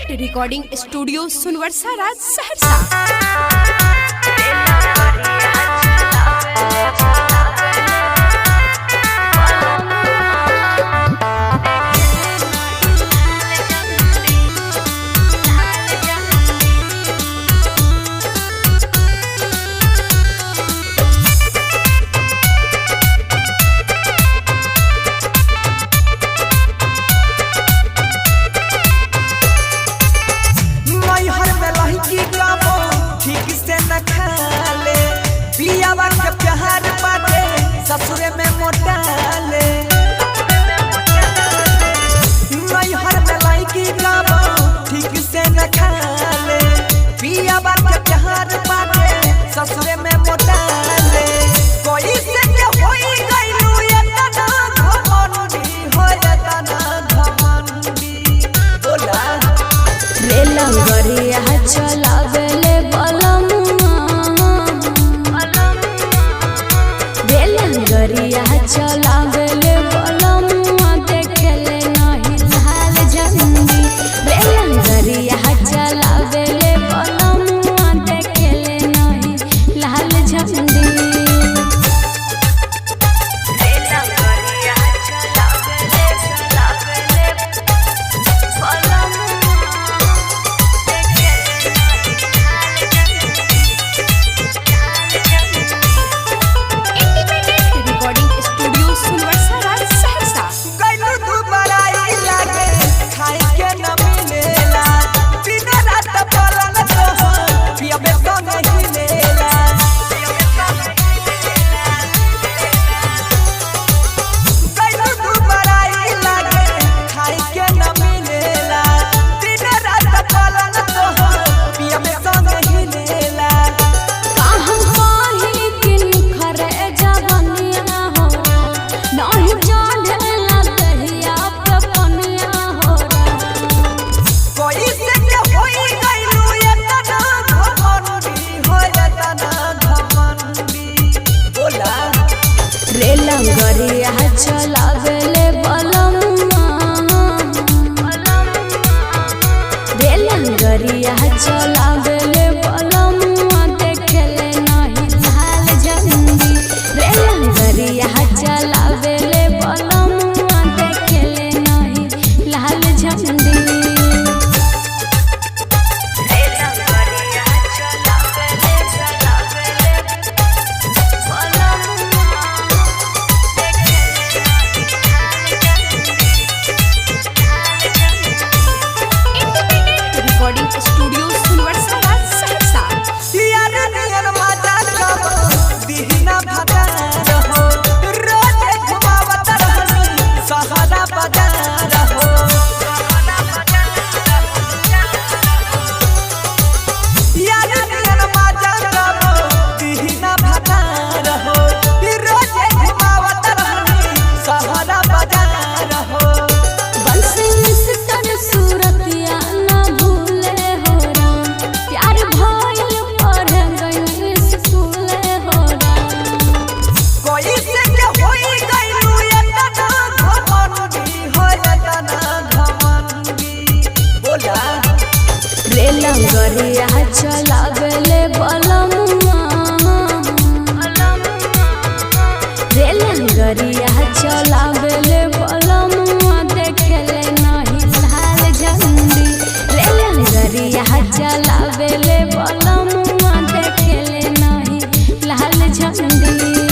Independent recording studio Sonbarsa Raj Saharsa. नैहर में लहकी गाबो ठीक से न खाले, पियावा के प्यार बाटे ससुरे में मोटाले। नैहर में लहकी गाबो ठीक से न खाले, पियावा के प्यार बाटे ससुरे में मोटाले। कोई से के होई गइलू एतना घमंडी हो एतना घमंडी बोला। रेलगड़िया चलावेले बलमुआ, रेलगड़िया चलावेले बलमुआ, देखले नहीं लाल झंडी। रेलगड़िया चलावेले बलमुआ, देखले नहीं लाल झंडी। रेलगड़िया चलावेले चलावेले बलमुआ, Independent recording studio Sonbarsa Raj Saharsa. गइलू दुबराई लागे खाए के न मिलेला, दिन रात पलंग तोहर पियबे तो नहीं लेला। गइलू दुबराई लागे खाए के न मिलेला, दिन रात पलंग तोहर पियबे तो नहीं लेला। काहू पाही किन खरे जवनिया हो, नाही चढ़ेला दहिया पे पनिया हो। कोई से के होई गइलू एतना घमंडी हो एतना घमंडी बोला। रेलगड़िया चलावेले बलमुआ, रेलगड़िया चलावेले बलमुआ, देखले नहीं लाल झंडी। रेलगड़िया चलावेले बलमुआ, देखले नहीं लाल झंडी। रेलगड़िया चलावेले चलावेले बलमुआ, Independent recording studio Sonbarsa Raj Saharsa. यार नियन मजा कबो दिहिना भजार हो, रोज घुमावत रहनी सहरा बाजार हो। यार नियन मजा कबो दिहिना भजार हो, रोज घुमावत रहनी सहरा बाजार हो। बंस मिस्टर सूरतिया ना भूले हो राम, प्यार भइल पढ़ गइल स्कूले हो राम। कोई से के होई गइलू एतना घमंडी हो एतना घमंडी बोला। रेलगड़िया चलावेले बलमुआ, रेलगड़िया चलावेले बलमुआ, देखले नहीं लाल झंडी। रेलगड़िया चलावेले बलमुआ, देखले नहीं लाल झंडी।